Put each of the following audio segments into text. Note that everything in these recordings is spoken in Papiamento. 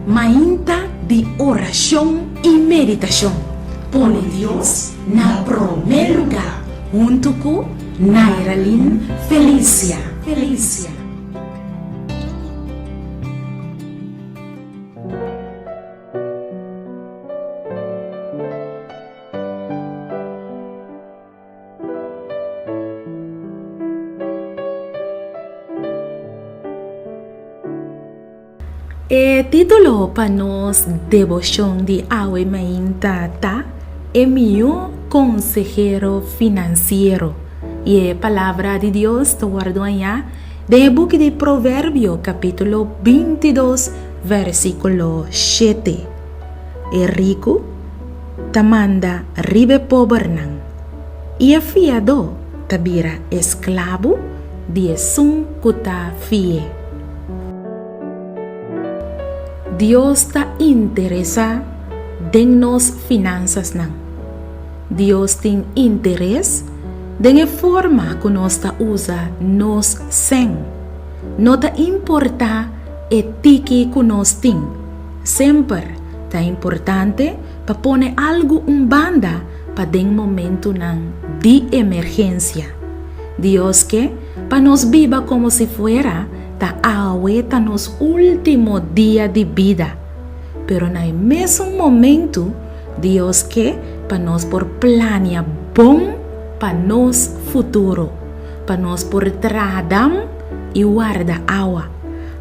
Mainta di orashon i meditashon. Pone Dios na promé lugá huntu ku Nairalyn Felicia. Felicia. E título pa nos deboshon di awe mainta ta E Mihó Konsehero Finansiero. I e Palabra di Dios ta wòrdu hañá den e buki di Proverbio kapítulo bintidos versíkulo shete. E riku ta manda riba e pobernan, i e fiadó ta bira esklabu di esun ku ta fi'é. Dios ta interesá den nos finansasnan. Dios tin interes den e forma ku nos ta usa nos sèn. No ta importá e tiki ku nos tin, semper ta importante pa pone algu un banda pa den momentunan di emergensia. Dios ke pa nos biba komo si fuera ta awe ta nos último dia di bida. Pero na e mesun momentu Dios ke pa nos por plania bon pa nos futuro, pa nos por traha dam i warda awa.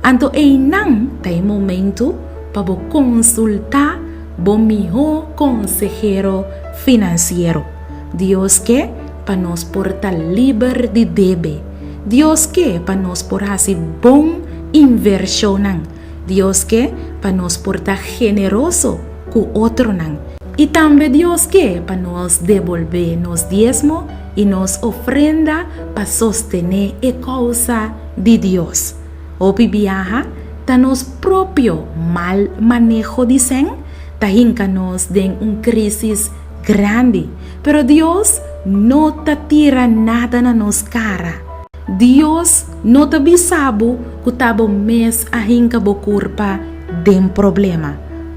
Anto einan ta e momentu pa bo konsultá bo mihó konsehero finansiero. Dios ke pa nos por ta liber di debe. Dios ke pa nos por hasi bon invershonnan. Dios ke pa nos por ta generoso ku otronan. I tambe Dios ke pa nos debolbé nos diesmo i nos ofrenda pa sostené e kousa di Dios. Hopi biaha ta nos propio mal maneho di sèn ta hinka nos den un krísis grandi. Pero Dios no ta tira nada na nos kara. Dios no ta bisa bo ku ta bo mes a hinka bo kurpa den problema.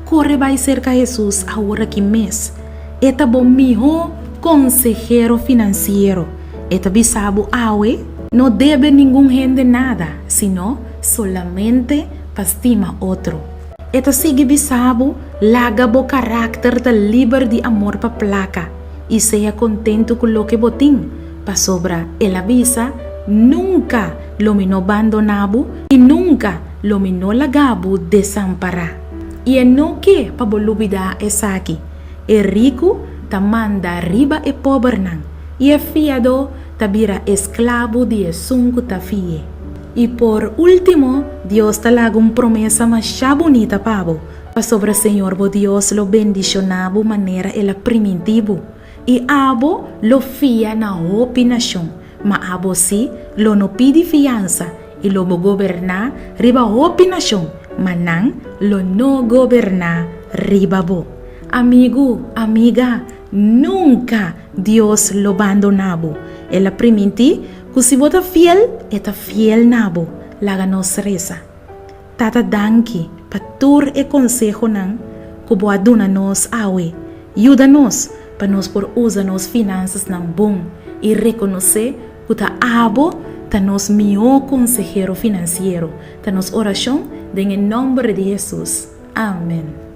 Kore bai serka Hesus aworaki mes. E ta bo mihó konsehero finansiero. E ta bisa bo awe, No debe ningun hende nada, sino solamente pa stima otro. E ta sigui bisa bo, Laga bo karakter ta liber di amor pa plaka i sea kontentu ku loke bo tin, pasobra el a bisa, Nunka lo mi no bandoná bo i nunka lo mi no laga bo desampará. I e no ke pa bo lubidá esaki, E riku ta manda riba e pobernan, i e fiadó ta bira esklabu di esun ku ta fi'é. I por último, Dios ta laga un promesa masha bunita pa bo, pasobra Señor bo Dios lo bendishoná bo manera El a primintí bo, i abo lo fia na hopi nashon, ma abo sí lo no pidi fiansa, i lo bo goberná riba hopi nashon, ma nan lo no goberná riba bo. Amigu, amiga, nunka Dios lo bandoná bo. El a primintí ku si bo ta fiel, e ta fiel na bo. Laga nos resa. Tata danki pa tur e konsehonan ku bo a duna nos awe. Yuda nos pa nos por usa nos finansasnan bon i rekonosé ku ta abo ta nos mihó konsehero finansiero. Ta nos orashon den e nòmber di Hesus. Amen.